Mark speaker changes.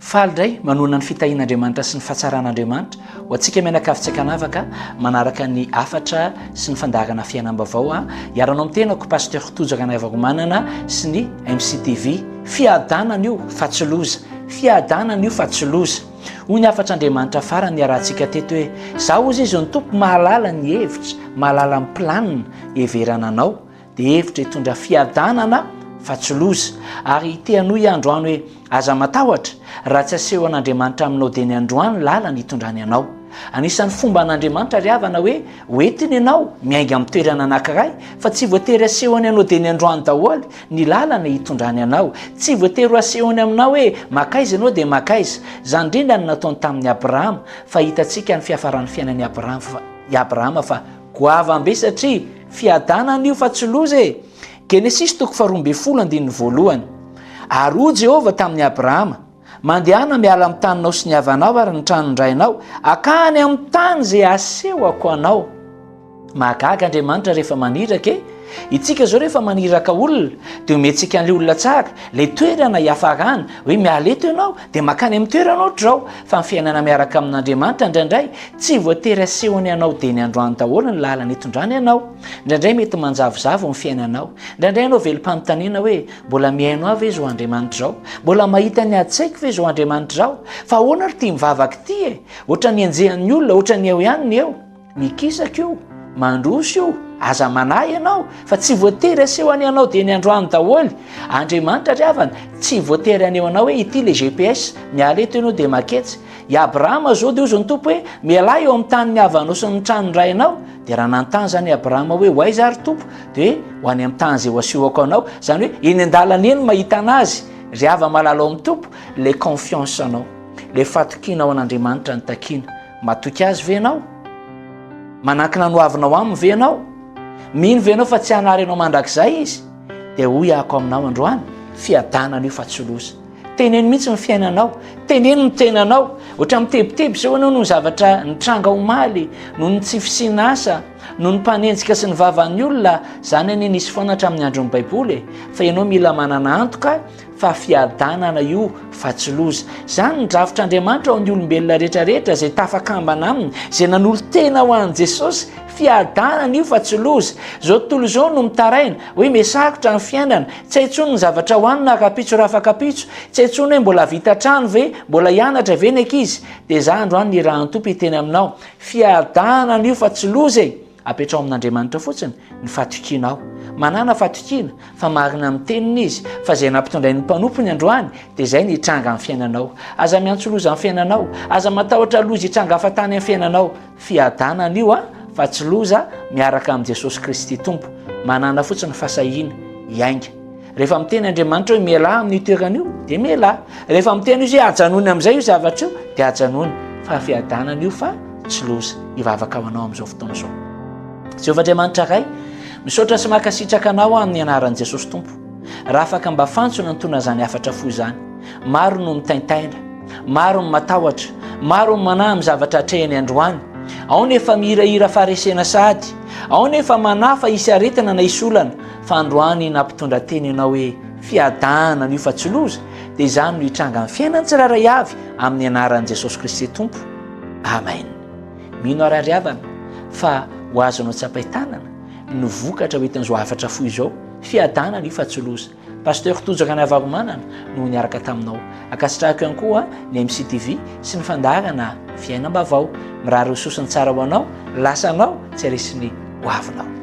Speaker 1: Faly indray manohana ny fitahian'Andriamanitra sy ny fahatsaran'Andriamanitra ho antsika mianakavy tsy ankanavaka manaraka ny hafatra sy ny fandaharana fiainam-baovao a. Hiaranao amin'ny tenako Pasteur Tojo Ranaivaromanana sy ny MCTV. Fiadanana io fa tsy loza. Fiadanana io fa tsy loza. Hoy ny hafatr'Andriamanitra farany niarahantsika teto hoe, Izaho hozy izy ny Tompo mahalala ny hevitra, mahalala ny planina heverana anao, dia hevitra hitondra fiadanana fa tsy loza. Ary te hanohy aho androany hoe, aza matahotra raha tsy asehon'Andriamanitra aminao dieny androany ny lalana hitondrany anao. Anisan'ny fomban'Andriamanitra ry havana hoe hoentiny ianao miainga amin'ny toerana anankiray fa tsy voatery asehony anao dieny androany daholo ny lalana hitondrany anao. Tsy voatery ho asehony aminao hoe makaiza ianao dia makaiza. Izany indrindra no nataony tamin'i Abrahama fa hitantsika ny fiafaran'ny fiainan'i Abrahama fa goavam-be satria Fiadanana io fa tsy loza e! Genesisy toko faharoa ambin'ny folo andininy voalohany. Ary hoy Jehovah tamin'i Abrahama, Mandehana miala amin'ny taninao sy ny havanao ary ny tranon-drainao, hakany amin'ny tany izay asehoko anao. Mahagaga Andriamanitra rehefa maniraka e! Itsika izao rehefa maniraka olona, dia omentsika an'ilay olona tsara, ilay toerana hiafarana, hoe miala eto ianao, dia mankany amin'ny toerana ohatr'izao. Fa ny fiainana miaraka amin'Andriamanitra indraindray tsy voatery asehony anao dieny androany daholo ny lalana itondrany anao. Indraindray mety manjavozavo ny fiainanao. Indraindray ianao velom-panontaniana hoe, mbola mihaino ahy ve izao Andriamanitra izao? Mbola mahita ny adi-tsaiko ve izao Andriamanitra izao? Fa ahoana ry ity mivavaka ity e? Ohatran'ny enjehan'ny olona, ohatran'ny eo ihany ny eo. Mikisaka io, mandroso io, aza manahy ianao fa tsy voatery asehony anao dieny androany daholo. Andriamanitra ry havana, tsy voatery haneho anao hoe ity le GPS, miala eto ianao dia maketsy. I Abrahama zao dia hozy ny Tompo hoe mialà eo amin'ny tanin'ny havanao sy ny tranon-drainao. Dia raha nanontany izany i Abrahama hoe ho aiza ary Tompo? Dia hoe ho any amin'ny tany izay ho asehoko anao. Izany hoe eny an-dalana eny mahita anazy. Ry hava-malala ao amin'ny Tompo, le confiance anao, le fatokiana ao an'Andriamanitra no takiana. Matoky Azy ve ianao? Manankina ny hoavinao Aminy ve ianao? Mino ve ianao fa tsy hanary anao mandrakizay Izy? Dia hoy ahako aminao androany, fiadanana io fa tsy loza. Teneno mihitsy ny fiainanao, teneno ny tenanao. Ohatra mitebiteby izao ianao noho ny zavatra nitranga omaly, noho ny tsy fisiana asa, noho ny mpanenjika sy ny vavan'ny olona, izany anie nisy foana hatramin'ny andron'ny Baiboly e. Fa ianao mila manana antoka fa fiadanana io fa tsy loza. Izany ny drafitr'Andriamanitra ho an'ny olombelona rehetra rehetra izay tafakambana aminy, izay nanolo-tena ho an'i Jesosy. Fiadanana io fa tsy loza. Izao tontolo izao no mitaraina hoe mihasarotra ny fiainana, tsy hay intsony ny zavatra hohanina rahampitso rahafakampitso, tsy hay intsony hoe mbola vita trano ve, mbola hianatra ve ny ankizy. Dia za androany nirahan'ny Tompo hiteny aminao, fiadanana io fa tsy loza e! Apetraho amin'Andriamanitra fotsiny ny fatokianao. Manàna fatokiana fa marina amin'ny teniny Izy, fa izay nampitondrainy ny mpanompony androany dia izay no hitranga amin'ny fiainanao. Aza miantso loza amin'ny fiainanao. Aza matahotra loza hitranga hafa-tany amin'ny fiainanao. Fiadanana io an, fa tsy loza, miaraka amin'i Jesosy Kristy Tompo. Manàna fotsiny fahasahiana hiainga. Rehefa miteny Andriamanitra hoe mialà amin'io toerana io, dia mialà. Rehefa miteny Izy hoe ajanony amin'izay io zavatra io, dia ajanony. Fa fiadanana io fa tsy loza. Hivavaka ho anao amin'izao fotoana izao. Jehovah Andriamanitra Ray, misaotra sy mankasitraka Anao aho amin'ny anaran'i Jesosy Tompo. Raha afaka mba fantsona nitondra izany hafatra fohy izany. Maro no mitaintaina, maro ny matahotra, maro ny manahy amin'ny zavatra atrehiny androany. Ao ny efa mihirahira faharesena sahady, ao ny efa manahy fa hisy aretina na hisy olana. Fa androany nampitondra teny ianao hoe fiadanana io fa tsy loza, dia izany no hitranga amin'ny fiainan'ny tsirairay avy amin'ny anaran'i Jesosy Kristy Tompo. Amen. Mino aho ry havana fa ho azonao tsapain-tanana ny vokatra hoentin'izao hafatra fohy izao, fiadanana io fa tsy loza. Pasteur Tojo Ranavaromanana no niaraka taminao. Ankasitrahako ihany koa ny MCTV sy ny fandaharana Fiainam-baovao. Mirary ho sosony tsara ho anao, lasanao tsy haresin'ny hoavinao.